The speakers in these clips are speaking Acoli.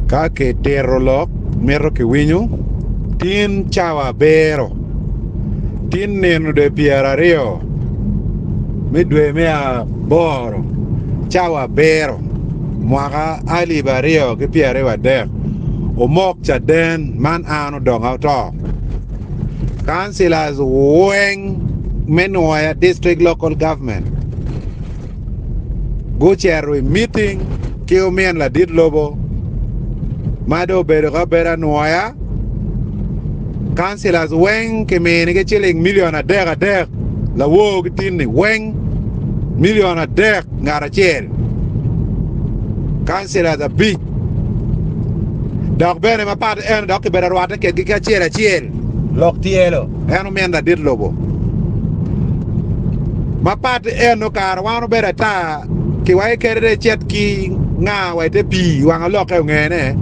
Ka kitito lok mito kiwinyo, tin cawa abiro, tin nino dwe pyeraryo me dwe me aboro cawa abiro mwaka alip aryo ki 23 omok caden man an odonga oto. Councillors weng me Nwoya District Local Government gucito i miting ki omin ladit lobo ma dong obedo ka bedo anwoya. Councillors weng kiminigi ciling milion adek adek lawor ki tinni weng milion adek ngat acel councillors abic dok bene mapat eno dok kibedo arwatte kedgi ki acel acel lok tyelo en omin ladit lobo mapat eno kare wan obedo ata kiwaco kede de icit ki nga wa ite pii wang olokke ongene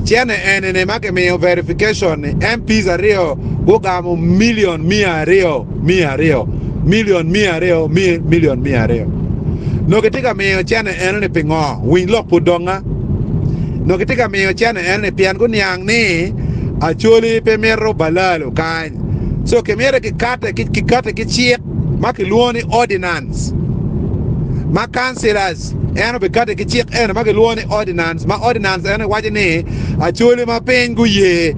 cene enini ma kimiyo verification ni MPs aryo gugamo milion 200 200 milion 200 milion 200 nongo kitye ka miyo cene enoni pingo winy lok pud donga nongo kitye ka miyo cene enoni pien guniang ni Acholi pe mito balalo kany so kimito kikate kikate ki cik ma kilwongo ni ordinance ma councillors en obikati ki cik eno ma kilwongo ni ordinance ma ordinance eno waco ni Acholi ma piny guye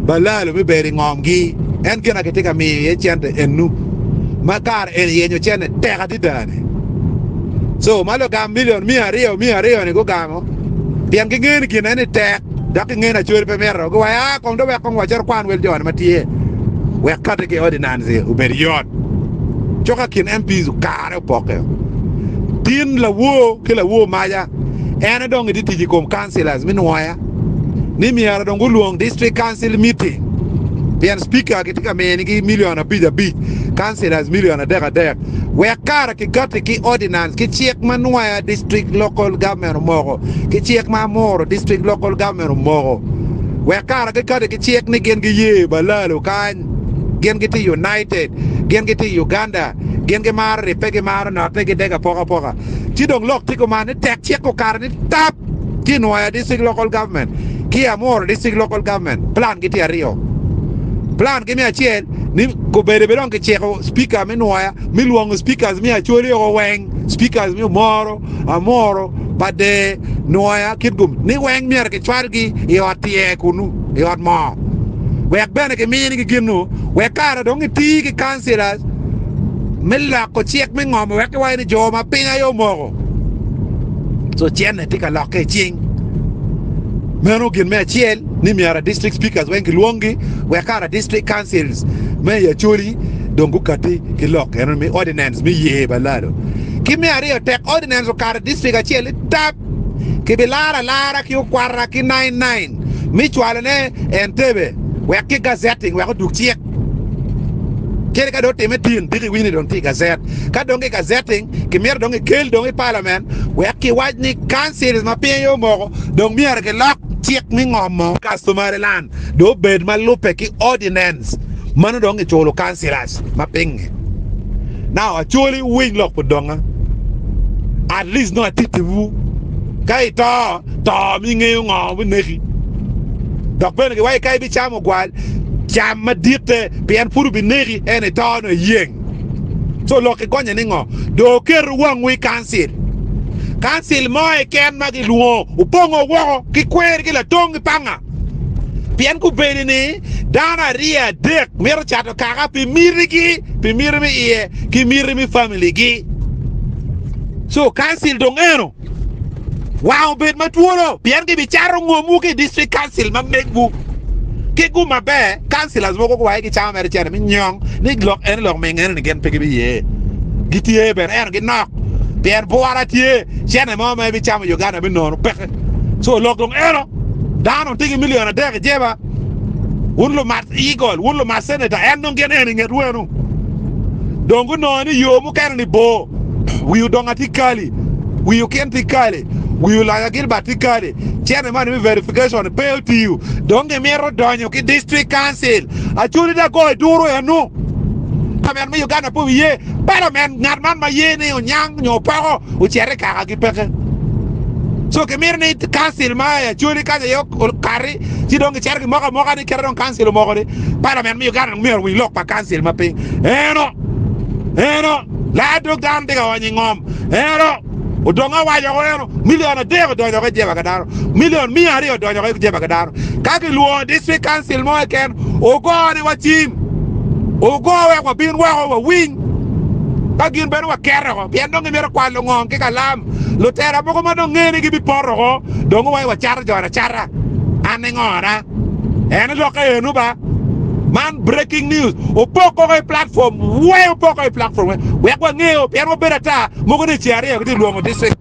balalo me bedo i ngomgi en gin ma kitye ka miyo iye cente enu ma kare eni yenyo cente tek adada ni so ma lugam milion 200 200 ni gugamo pien gingeyo ni gin eni tek dok gingeyo ni Acholi pe mito guwaco aa kong dong wek kong wacito kwan wel joni ma tye wek kati ki ordinance obed yot coka kin MPs okare opokke tin lawor ki lawor maca en dong itye tic i kom councillors me nwoya ni myero dong gulwong district council meeting pien speaker gitye ka minigi milion abic abic councillors milion adek adek wek kare kikati ki ordinance ki cik ma nwoya district local government omoko ki cik ma Amuru district local government omoko wek kare gikati ki cik ni gin giye balalo kany gin gitye united gin gitye i Uganda gin gimaro ribbe gimaro note gidego apokapoka ci dong lok tye kuman ni tek cik okato ni tap ki Nwoya district local government ki Amuru district local government plan gitye aryo plan gi me acel ni kobedo be dong kiciko speaker me Nwoya me lwongo speakers me Acholi oko weng speakers me Omoro Amuru Pader Nwoya Kitgum ni weng myero kicwalgi i ot tyer kunu i ot moo wek bene kiminigi gin-nu wek kare dong giti ki councillors me loko cik me ngom wek giwaco ni jo ma piny aye omoko. So cene tye ka lokke i cing. Meno gin me acel ni myero district speakers weng kilwonggi wek kara district councils me i Acholi dong gukati ki lok eno me ordinance me ye balalo. Ki me aryo tek ordinance okato district acel ni tap kibilaro alara ki okwara ki nine nine me cwalone Entebbe wek ki gazetting wek odug cik. Kadi ka dong otime tin, diki iwinyo ni dong tye i gazet. Ka dong ki gazetting, kimito dong kikel dong i parliament wek kiwac ni councils ma piny aye omoko dong myero kilok cik me ngomo customary land dong obed ma lubbe ki ordinance mano dong kiculo councillors ma piny-ngi. Now Acholi wuwiny lok pudonga at least nongo atittiwu ka ito to mi ingeyo ngo bineki dok bene giwaco ka ibicamo gwal cam maditte pien pud obineki en ito nongo iyeng. So lok kigonye ni ngo? Dong wuketo wangwu i kancil. Kancil mo keken ma gilwongo opongo woko ki kwer ki latong ki panga. Pien gubedo ni dano aryo adek mito cato kaka pi mitigi, pi miti me iye ki miti me familigi. So kancil dong eno. Wang obed ma twolo pien gibicato ngomwu ki i district council ma megwu. Ki gum maber, councillors mogo guwaco gicamo mere cene me nyong ni lok eni lok ming eni ni gin pe gibiye. Gitye bene ento ginok pien bwura tye cene mo ma ibicamo i Uganda me nono peke. So lok dong eno dano tye ki million adek i jeba wun lumat eagle wun lumat senator en dong gin eni ngetwu eno. Dong gunongo ni yo mukene ni bor. Wi odonga tye kali, wi okin tye kali, wi olanya Gilbert tye kali, cene moni me verification pe otiyo, dong gimito donyo ki district council. Acholi dong ago iduro eno. Parliament me Uganda pe oye parliament ngat man ma ye ni onyang nyo opoko ocit i kaka gi peke. So kimito ni council ma i Acholi kany aye okati ci dong gicito gimoko amoka ni kite dong council omoko ni parliament me Uganda dong myero owiny lok pa council ma piny. Eno! Eno! Laa dog dano tye ka onyo i ngom. Eno! Odong awaco ko eno milion adek odonyo ko i jeba ka dano, milion miya aryo odonyo ko i jeba ka dano. Ka gilwongo district council mo keken ogo ni wacim, ogo wek wabin woko wawiny ka gin bene waketo ko pien dong gimito kwalo ngom ki kalam. Lutela mogo ma dong nge ni gibipoto oko dong guwaco wacato joni acata. An ni ngona? En lokke eno ba. Man breaking news. Opok koko i platform weng opok koko i platform weng wek wangeo pien wabedo ata mogo ni i ceng aryo gitye lwongo district.